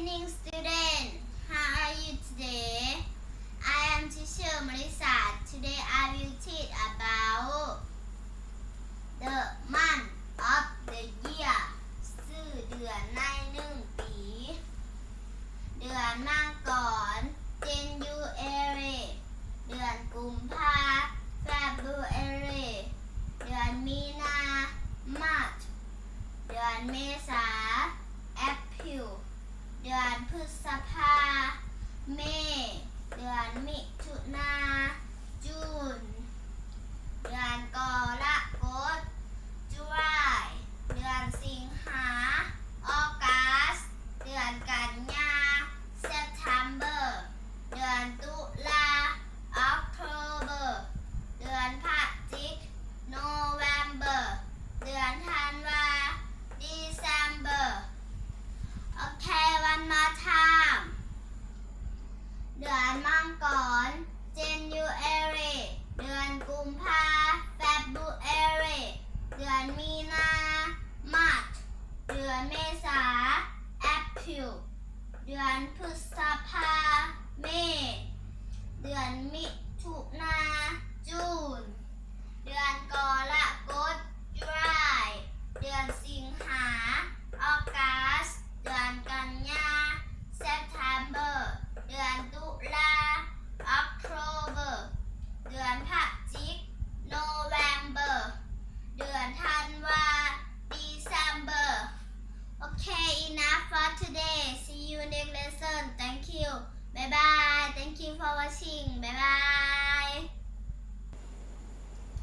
Evening, student. How are you today? I am teacher Melissa. Today I will teach about the month of the year. ຊື່ເດືອນໃນໜຶ່ງປີ. ເດືອນມັງກອນ January. ເດືອນກຸມພາ February. ເດືອນມີນາ March. ເດືອນເມສາ April. ເດືອນພຶດສະພາ May. ເດືອນມິຖຸນາ June. ເດືອນກໍລະກົດ July. ເດືອນສິງຫາ August. ເດືອນກັນຍາ September. ເດືອນຕຸລາ October. ເດືອນພະຈິກ November. ເດືອນທັນວາ December. Okay, one more time. ເດືອນມັງກອນ January. ເດືອນກຸມພາ February. ເດືອນມີນາ March. ເດືອນເມສາ April. ເດືອນພຶດສະພາ May. ເດືອນມິຖຸນາ June. ເດືອນກໍລະກົດ